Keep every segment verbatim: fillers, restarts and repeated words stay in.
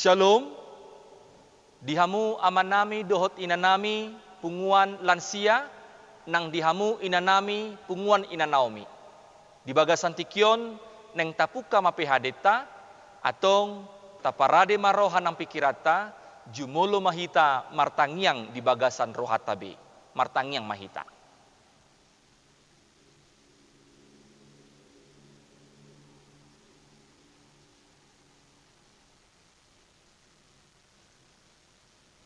Syalom. Di hamu amanami dohot inanami punguan lansia, nang di hamu inanami punguan inanaomi. Di bagasan tingki on naeng tapungka ma P H D-ta, antong taparade ma roha nang pingkiranta, jumolo ma hita martangiang di bagasan rohanta be. Martangiang ma hita.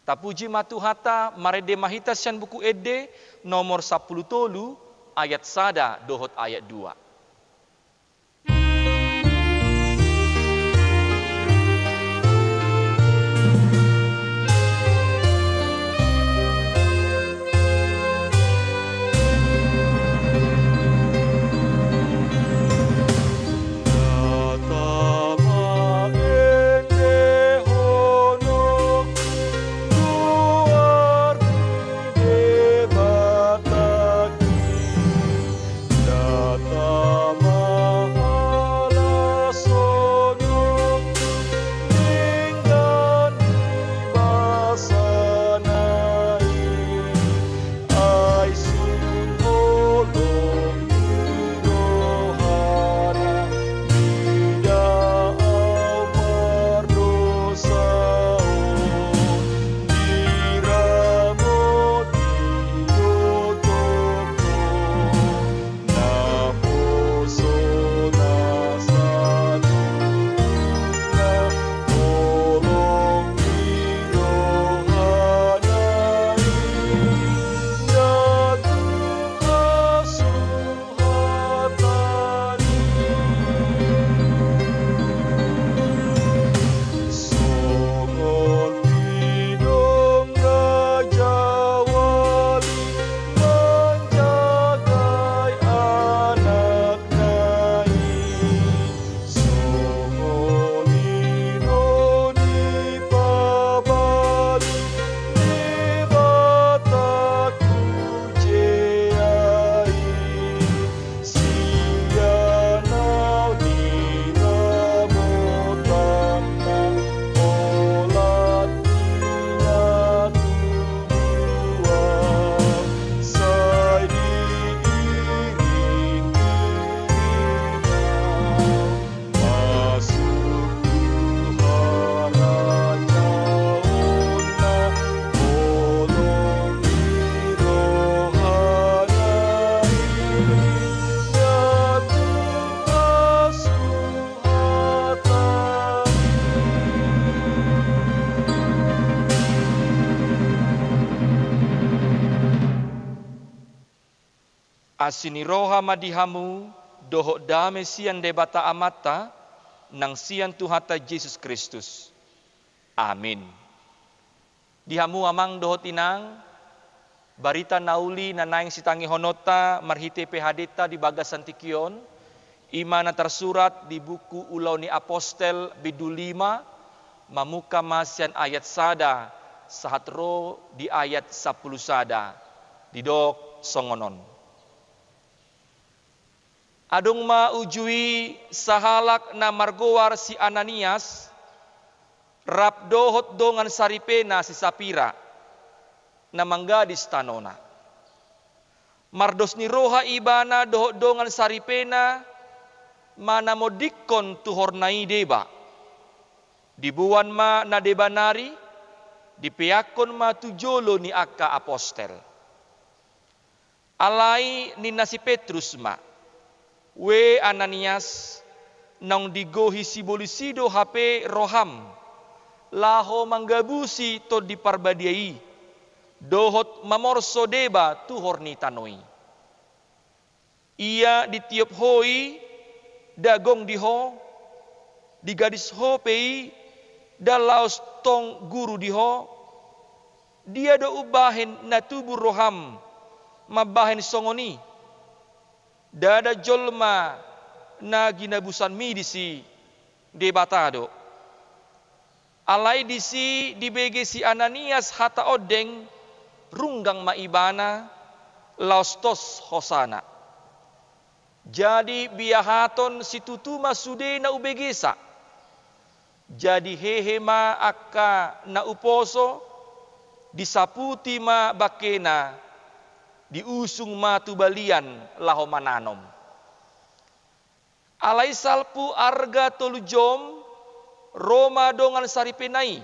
Tapuji ma Tuhanta, marende ma hita sian Buku Ende nomor sampulu tolu, ayat sada dohot ayat dua. Asi ni roha ma di hamu dohot dame sian Debata Amanta nang sian Tuhanta Jesus Kristus. Amin. Di hamu amang dohot inang, barita na uli na naeng sitangihononta marhite P H D-ta di bagasan tingki on, i ma na tarsurat di buku Ulaon ni Apostel bindu lima, mamungka ma sian ayat sada sahat ro di ayat sampulu sada, didok songon on. Adong ma uju i sahalak na margoar si Ananias, rap dohot dongan saripena si Sapira, na manggadis tanona. Mardos ni roha ibana dohot dongan saripena manamondingkon tuhorna i deba. Diboan ma na deba nari, dipeakkon ma tu jolo ni angka apostel. Alai ninna si Petrus ma: "We Ananias, naung digohi sibolis i do hape roham, laho manggabusi Tondi Parbadia i, dohot mamorso deba tuhor ni tano i. Ia ditiop ho i, nda gong di ho, digadis ho pe i, nda laos tong guru di ho. Dia do umbahen na tubu roham mambahen songon i? Ndada jolma na ginabusanmi disi, Debata do." Alai disi dibege si Ananias hata ondeng, runggang ma ibana, laos tos hosana. Jadi biahaton situtu ma sude na hubegesa. Jadi hehe ma angka na uposo, disaputi ma bangkena, diusung ma tu balian laho mananom. Alai salpu arga tolu jom, ro ma dongan saripena i,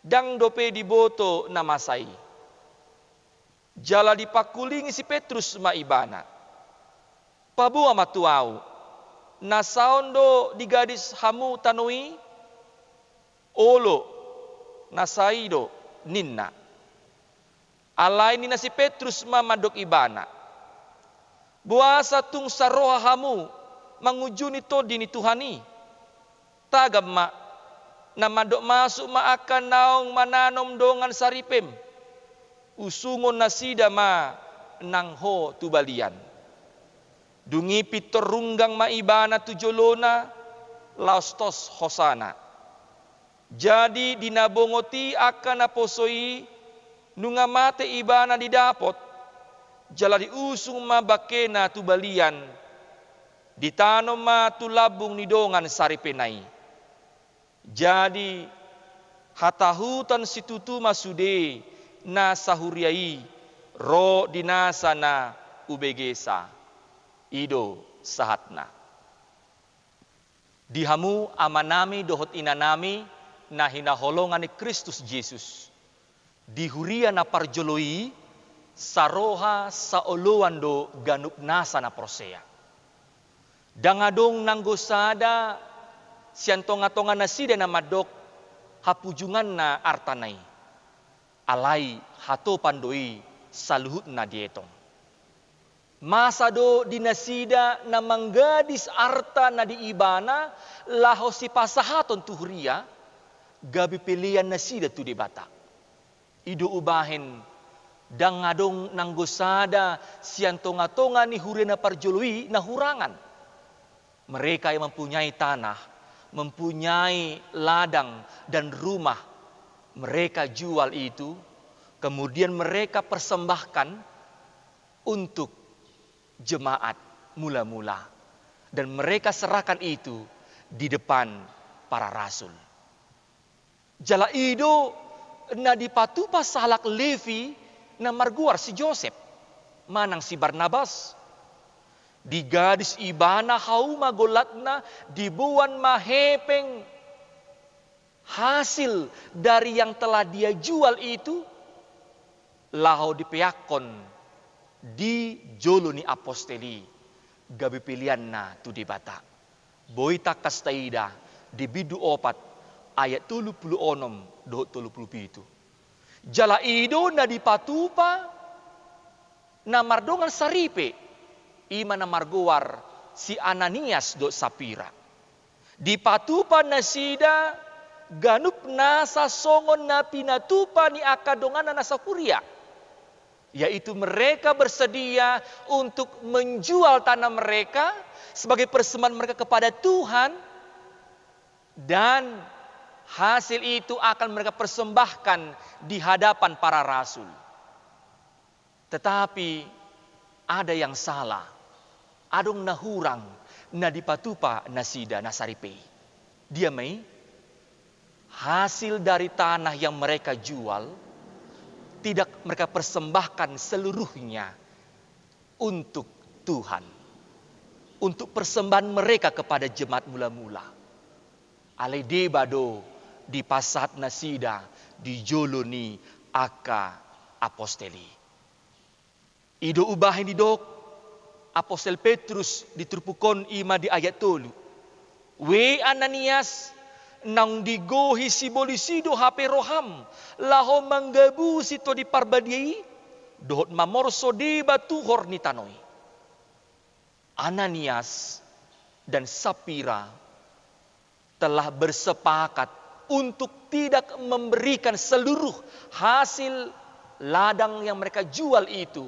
ndang dope diboto na masa i. Jala dipangkulingi si Petrus ma ibana. Paboa ma tu ahu, na saon do digadis hamu tano i? Olo, na sa i do, ninna. Alai ninna si Petrus ma mandok ibana. Boasa tung saroha hamu mangujuni tondi ni Tuhan i? Tagam ma, na mandok masuk ma angka naung mananom dongan saripem. Usungon nasida ma nang ho tu balian. Dung i pintor runggang ma ibana tu jolona, laos tos hosana. Jadi di na bongot i angka na poso i, nunga mate ibana didapot, jala diusung ma bangkena tu balian, ditanom ma tu lambung ni dongan saripena i. Jadi hatahutan situtu ma sude na sahuria i ro di nasa na hubegesa. I do sahatna. Di hamu amanami dohot inanami na hinaholongan ni Kristus Jesus. Di huria na parjolo i, saroha saoloan do ganup nasa na porsea. Ndang adong nanggo sada sian tonga-tonga nasida na mandok hapujunganna artana i. Alai hatopan do i saluhutna dietong. Masa do di nasida na manggadis arta na di ibana laho sipasahaton tu huria, gabe pelean nasida tu Debata. I do umbahen ndang adong nanggo sada sian tonga-tonga ni huria na parjolo i na hurangan. Mereka yang mempunyai tanah, mempunyai ladang dan rumah, mereka jual itu, kemudian mereka persembahkan untuk jemaat mula-mula, dan mereka serahkan itu di depan para rasul. Jala i do na dipatupa sahalak Levi na margoar si Josep manang si Barnabas. Digadis ibana hauma gollatna, diboan ma hepeng hasil dari yang telah dia jual itu, laho dipeakkon di jolo ni apostel i, gabe peleanna tu Debata. Boi tangkas taida di bindu opat ayat tolu pulu onom dohot tolu pulu pitu. Jala i do na dipatupa na mardongan saripe, i ma na margoar si Ananias dohot Sapira. Dipatupa nasida ganup nasa songon na pinatupa ni angka donganna na sahuria. Yaitu mereka bersedia untuk menjual tanah mereka sebagai persembahan mereka kepada Tuhan, dan hasil itu akan mereka persembahkan di hadapan para rasul. Tetapi ada yang salah, adong na hurang na dipatupa nasida na saripe i. Dia ma i? Hasil dari tanah yang mereka jual tidak mereka persembahkan seluruhnya untuk Tuhan, untuk persembahan mereka kepada jemaat mula-mula. Alai deba do dipasahat nasida di jolo ni angka apostel i. I do umbahen didok apostel Petrus di turpuk on, i ma di ayat tolu. We Ananias, naung digohi sibolis i do hape roham laho manggabusi Tondi Parbadia i, dohot mamorso deba tuhor ni tano i? Ananias dan Sapira telah bersepakat untuk tidak memberikan seluruh hasil ladang yang mereka jual itu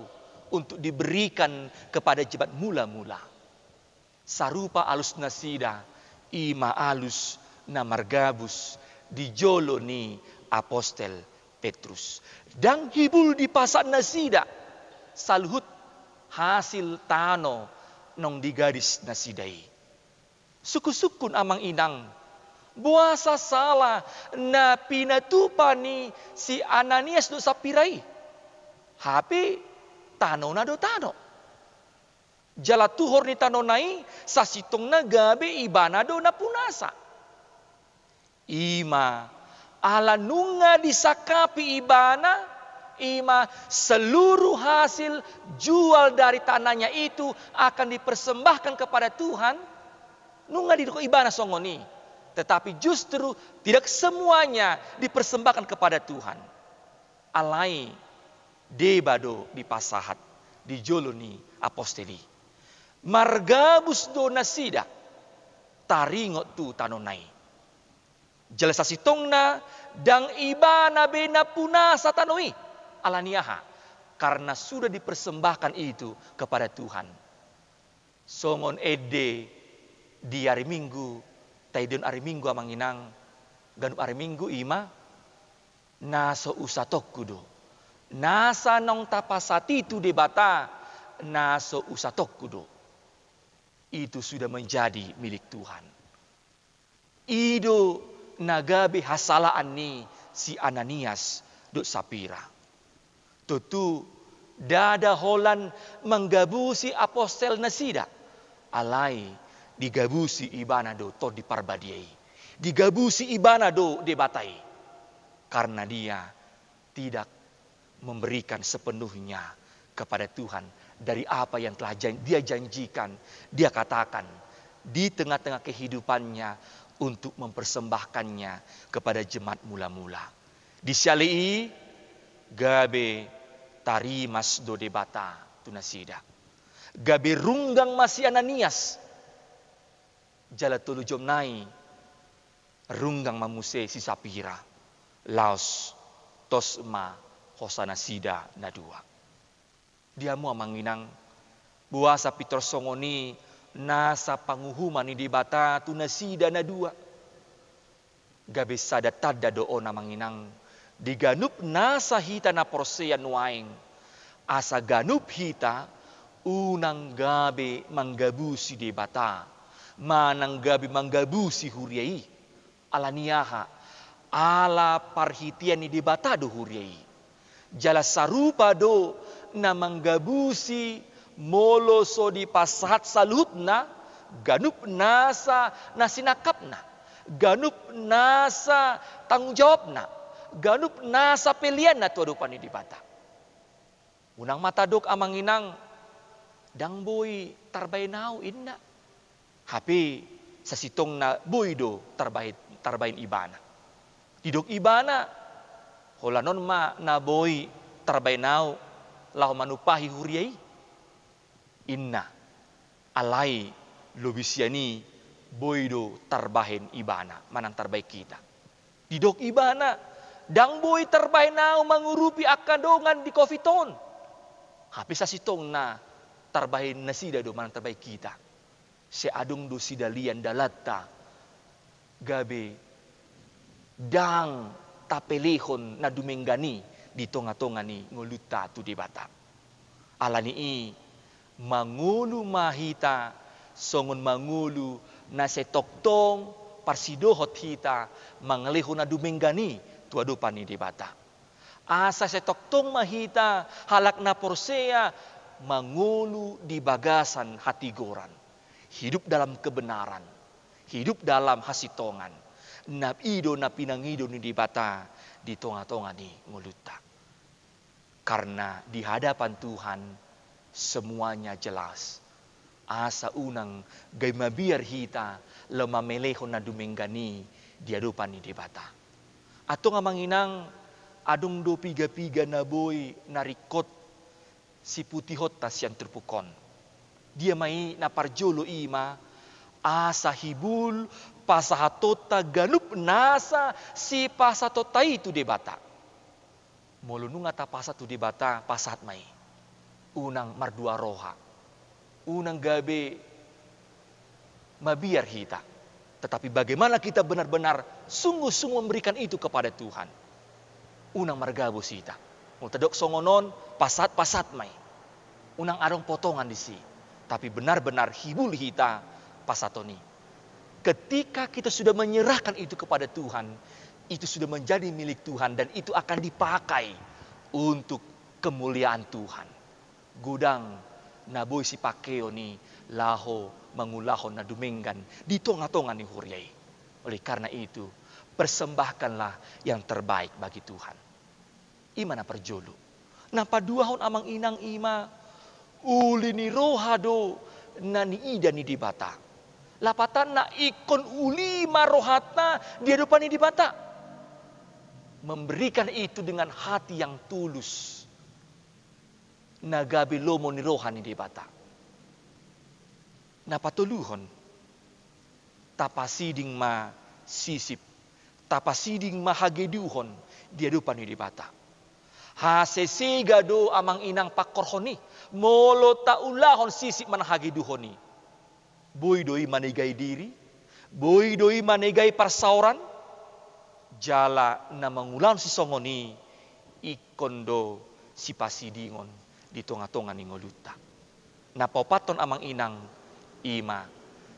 untuk diberikan kepada jemaat mula-mula. Sarupa alus nasida, i ma alus na margabus di jolo ni apostel Petrus. Ndang hibul dipasahat nasida saluhut hasil tano naung digadis nasida i. Sungkun-sungkun amang inang, Boasa sala na pinatupa ni si Ananias dohot Sapira i? Hape tanona do tano. Jala tuhor ni tanona i sasintongna gabe ibana do na punasa. I ma ala nunga disangkapi ibana, i ma seluruh hasil jual dari tanahnya itu akan dipersembahkan kepada Tuhan. Nunga didok ibana songon i. Tetapi justru tidak semuanya dipersembahkan kepada Tuhan. Alai deba do dipasahat di jolo ni apostel i. Margabus do nasida taringot tu tanona i. Jala sasintongna ndang ibana be na punasa tano i. Ala ni aha? Karena sudah dipersembahkan itu kepada Tuhan. Songon ende di ari Minggu, taendehon ari Minggu, amang inang, ganup ari Minggu i ma, na so usatonku do. Nasa naung tapasahat i tu Debata, na so usatonku do. Itu sudah menjadi milik Tuhan. I do na gabe hasalaan ni si Ananias dohot Sapira. Tontu ndada holan manggabusi apostel nasida, alai digabusi ibana do Tondi Parbadia i. Digabusi ibana do Debata i. Karena dia tidak memberikan sepenuhnya kepada Tuhan dari apa yang telah jan-, dia janjikan, dia katakan di tengah-tengah kehidupannya untuk mempersembahkannya kepada jemaat mula-mula. Di siala i gabe tarimas do Debata tu nasida. Gabe runggang ma si Ananias. Jala tolu jom nai runggang ma muse si Sapira, laos tos ma hosa nasida na dua. Dia hamu amang inang, boasa pintor songon i nasa panguhuman ni Debata tu nasida na dua. Gabe sada tanda do on amang inang, di ganup nasa hita na porsea nuaeng, asa ganup hita unang gabe manggabusi Debata, manang gabe manggabusi huria i. Ala ni aha? Ala parhitean ni Debata do huria i. Jala sarupa do na manggabusi molo so dipasahat saluhutna, ganup nasa na sinangkapna, ganup nasa tanggung jawabna, ganup nasa peleanna tu adopan ni Debata. Unang ma tadok amang inang, ndang boi tarbaen ahu inna. Hape sasintongna boi do tarbaen, tarbaen ibana. Didok ibana, holan on ma na boi tarbaen ahu laho manumpahi huria i. Inna, alai lobi sian i boi do tarbaen ibana, manang tarbaen hita. Didok ibana, ndang boi tarbaen ahu mangurupi angka dongan di covid on. Hape sasintongna tarbaen nasida do manang tarbaen hita. Sai adong do sidalian dalanta gabe ndang tapelehon na dumenggan i di tonga-tonga ni ngolunta tu Debata. Ala ni i mangolu ma hita songon mangolu na sai tongtong parsidohot hita mangalehon na dumenggan i tu adopan ni Debata. Asa sai tongtong ma hita halak na porsea mangolu di bagasan hatigoran, hidup dalam kebenaran, hidup dalam hasintongan. Na i do na pinangido ni Debata di tonga-tonga ni ngolunta. Karena di hadapan Tuhan semuanya jelas. Asa unang gabe mabiar hita laho mamelehon na dumenggan i di adopan ni Debata. Antong amang inang, adong do piga-piga na boi na ringkot siputihonta sian turpuk on. Dia ma i? Na parjolo i ma, asa hibul pasahatonta ganup nasa sipasahatonta i tu Debata. Molo nunga tapasahat tu Debata, pasahat ma i. Unang mardua roha. Unang gabe mabiar hita. Tetapi bagaimana kita benar-benar sungguh-sungguh memberikan itu kepada Tuhan. Unang margabus hita. Molo tadok songon on, pasahat-pasahat ma i. Unang adong potongan disi. Tapi benar-benar hibul hita pasahaton i. Ketika kita sudah menyerahkan itu kepada Tuhan, itu sudah menjadi milik Tuhan dan itu akan dipakai untuk kemuliaan Tuhan. Godang na boi sipakeon i laho mangulahon na dumenggan di tonga-tonga ni huria i. Oleh karena itu, persembahkanlah yang terbaik bagi Tuhan. I ma na parjolo. Na paduahon, amang inang, i ma uli ni roha do na niida ni Debata. Lapatanna, ingkon uli ma rohanta di adopan ni Debata. Memberikan itu dengan hati yang tulus, na gabe lomo ni roha ni Debata. Na patoluhon, tapasiding ma sisip, tapasiding ma hageduhon di adopan ni Debata. Hasesega do, amang inang, pangkorhon i molo taulahon sisip manang hageduhon i. Boi do i manegai diri, boi do i manegai parsaoran. Jala na mangulahon sisongon i ingkon do sipasidingon di tonga-tonga ni ngolunta. Na paopathon, amang inang, i ma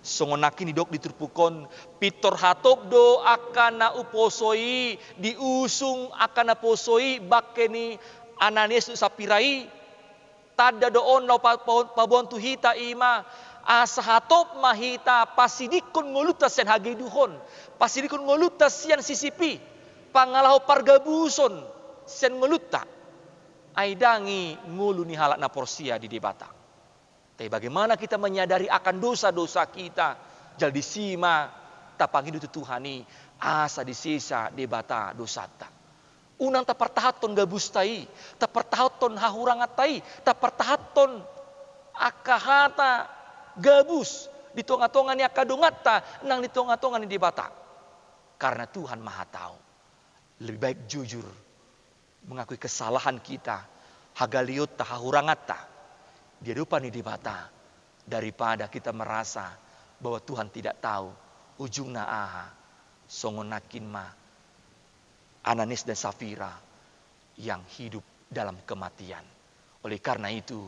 songon nangkin didok di turpuk on, pintor hatop do angka na uposo i, diusung angka na poso i bangke ni Ananias dohot Sapira i. Tanda do on na pa-, pa-, paboan tu hita, i ma asa hatop ma hita pasidingkon ngolunta sian hageduhon, pasidingkon ngolunta sian sisip i, pangalaho pargabuson sian ngolunta. Ai ndang i ngolu ni halak na porsea di Debata. Tapi bagaimana kita menyadari akan dosa-dosa kita, jala disi ma tapangido tu Tuhan i asa disesa Debata dosanta. Unang tapartahathon gabusta i, tapartahathon hahuranganta i, tapartahathon angka hata gabus di tonga-tonga ni angka donganta nang di tonga-tonga ni Debata. Karena Tuhan Maha Tahu. Lebih baik jujur mengakui kesalahan kita, hagaleonta, hahuranganta di adopan ni Debata, daripada kita merasa bahwa Tuhan tidak tahu ujungna aha. Songon nangkin ma Ananias dan Safira yang hidup dalam kematian. Oleh karena itu,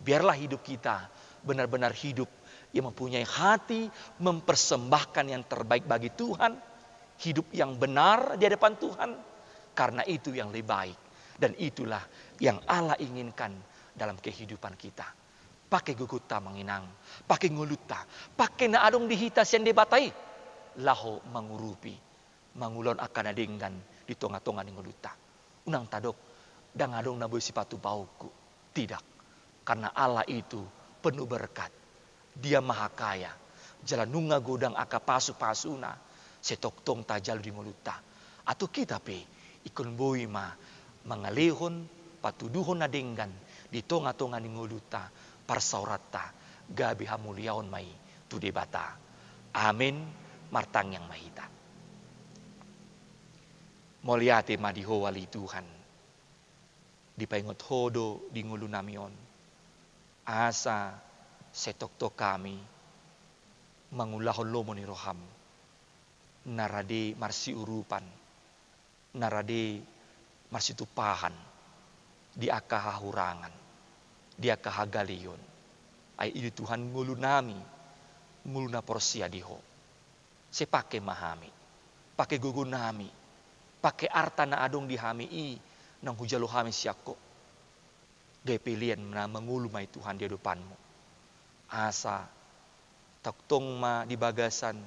biarlah hidup kita benar-benar hidup yang mempunyai hati mempersembahkan yang terbaik bagi Tuhan, hidup yang benar di hadapan Tuhan, karena itu yang lebih baik. Dan itulah yang Allah inginkan dalam kehidupan kita. Pake gogonta, amang inang, pake ngolunta, pake na adong di hita sian Debata i, laho mangurupi, mangulahon angka na denggan di tonga-tonga ni ngolunta. Unang tadok, ndang adong na boi sipatupaonku. Tidak. Karena Allah itu penuh berkat. Dia Maha Kaya. Jala nunga godang angka pasu-pasuna, sai tongtong tajalo di ngolunta. Atau kita pe ingkon boi ma mangalehon, patuduhon na denggan di tonga-tonga ni ngolunta, parsaoranta, gabe hamuliaon ma i tu Debata. Amen. Martangiang ma hita. Mauliate ma di Ho ale Tuhan. Dipaingot Ho do di ngolunami on, asa sai tongtong hami mangulahon lomo ni roham, na rade marsiurupan, na rade marsitumpahan di angka hahurangan, di angka hagaleon. Ai i do Tuhan ngolunami, ngolu na porsea di Ho. Sai pake ma hami, pake gogonami, pake arta na adong di hami i, naung hujalo hami sian Ho. Gabe pelean na mangolu ma i Tuhan di adopanmu. Asa tongtong ma di bagasan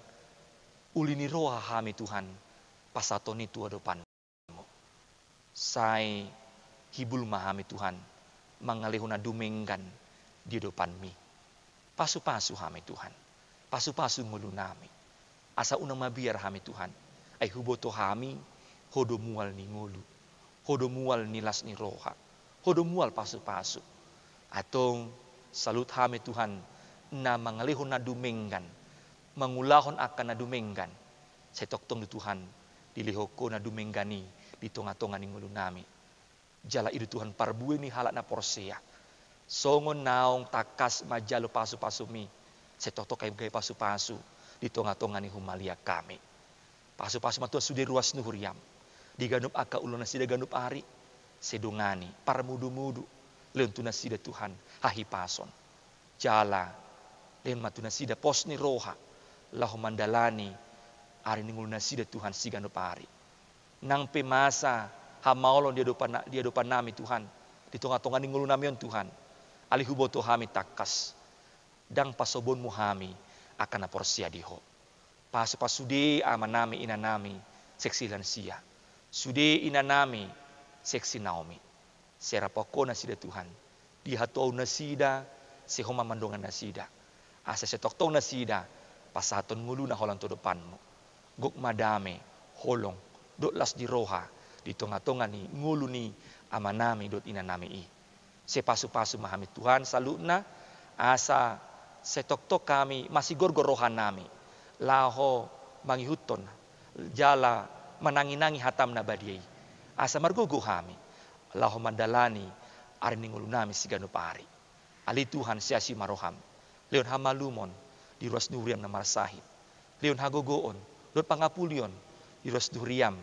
uli ni roha hami Tuhan, pasahaton i tu adopanmu. Sai hibul ma hami Tuhan, mangalehon na dumenggan di adopanmi. Pasu-pasu hami Tuhan, pasu-pasu ngolunami. Asa unang mabiar hami Tuhan, ai huboto hami, Ho do mual ni ngolu, Ho do mual ni las ni roha, Ho do mual pasu-pasu. Antong salut hami Tuhan, na mangalehon na dumenggan, mangulahon angka na dumenggan, sai tongtong do Tuhan, dilehon Ho na dumenggan i di tonga-tonga ni ngolunami. Jala i do Tuhan parbue ni halak na porsea. Songon naung tangkas manjalo pasu-pasumi, sai tongtong hami gabe pasu-pasu di tonga-tonga ni humaliang hami. Pasu-pasu ma Tuhan sude ruas ni huriam, di ganup angka ulaon nasida ganup ari, sai dongani, parmudu-mudu, lehon tu nasida Tuhan hahipason. Jala lehon ma tu nasida pos ni roha, laho mandalani ari ni ngolunasida Tuhan siganup ari. Nang pe masa hamaolon di adopan, di adopannami Tuhan, di tonga-tonga ni ngolunami on Tuhan, alai huboto hami tangkas, ndang pasobonmu hami angka na porsea di Ho. Pasu-pasu sude amanami inanami seksi lansia, sude inanami seksi Naomi. Sai raphon Ho nasida Tuhan, di hatuaonnasida, sai Ho ma mandongani nasida. Asa sai tongtong nasida pasahathon ngoluna holan tu adopanmu. Gok ma dame, holong dohot las ni roha di tonga-tonga ni ngolu ni amanami dohot inanami i. Sai pasu-pasu ma hami Tuhan saluhutna, asa sai tongtong hami masigorgor rohanami laho mangihuthon jala manangi-nangi hatam na badia i, asa margogo hami laho mandalani ari ni ngolunami siganup ari. Ale Tuhan, sai asi ma roham, lehon hamalumon di ruas ni huriam na marsahit, lehon hagogoon dohot pangapulion di ruas ni huriam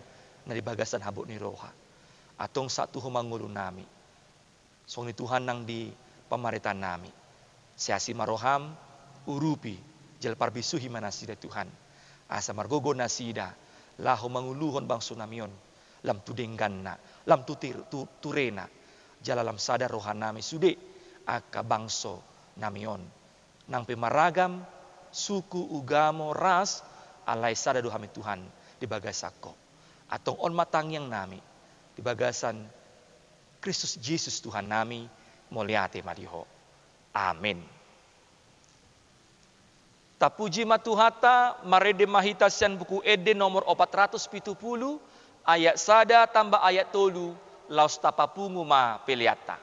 na di bagasan habot ni roha. Antong sahat tu Ho ma ngolunami, songon i Tuhan nang di pamarentanami. Sai asi ma roham, urupi jala parbisuhi ma nasida Tuhan, asa margogo nasida laho manguluhon bangsonami on lam tu dengganna, lam tu tir-, tu-, turena, jala lam sada rohanami sude angka bangsonami on. Nang pe maragam suku, ugamo, ras, alai sada do hami Tuhan di bagasan Ho. Antong on ma tangiangnami di bagasan Kristus Jesus Tuhannami. Mauliate ma di Ho. Amen. Tapuji ma Tuhanta, marende ma hita sian Buku Ende nomor opat ratus pitu pulu, ayat sada tambah ayat tolu, laos tapapungu ma peleanta.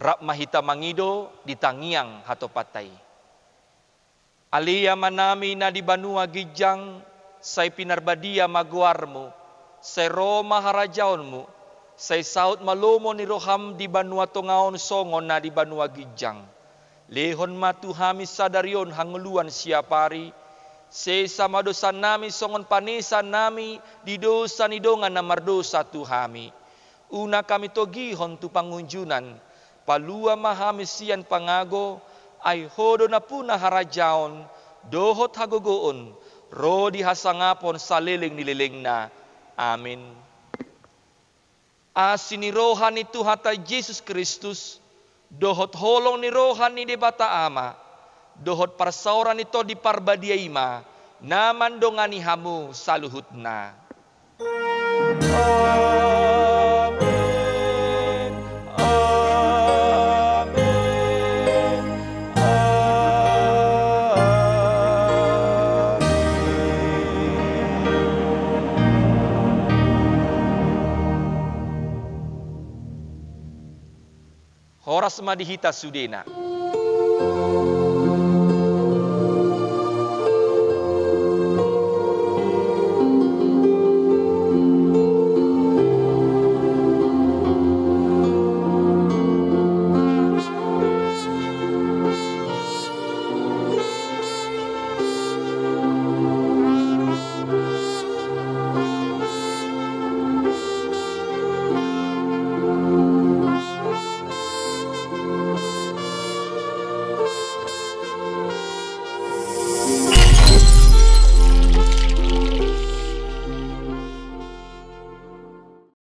Rap ma hita mangido di tangiang hatopanta i. Ale Amanami na di banua ginjang, sai pinarbadia ma goarmu, sai ro ma harajaonmu, sai saut ma lomo ni roham di banua tonga on songon na di banua ginjang. Lehon ma tu hami sadari on hangoluan siapari, sesa ma dosanami songon panesannami di dosa ni dongan na mardosa tu hami. Unang hami togihon tu pangunjunan, palua ma hami sian pangago, ai Ho do nampuna harajaon, dohot hagogoon, ro di hasangapon saleleng ni lelengna. Amin. Asi ni roha ni Tuhanta Jesus Kristus, dohot holong ni roha ni Debata Ama, dohot parsaoran ni Tondi Parbadia i ma, na mandongani hamu saluhutna. Amin. Amin. Amin. Horas ma di hita sudena.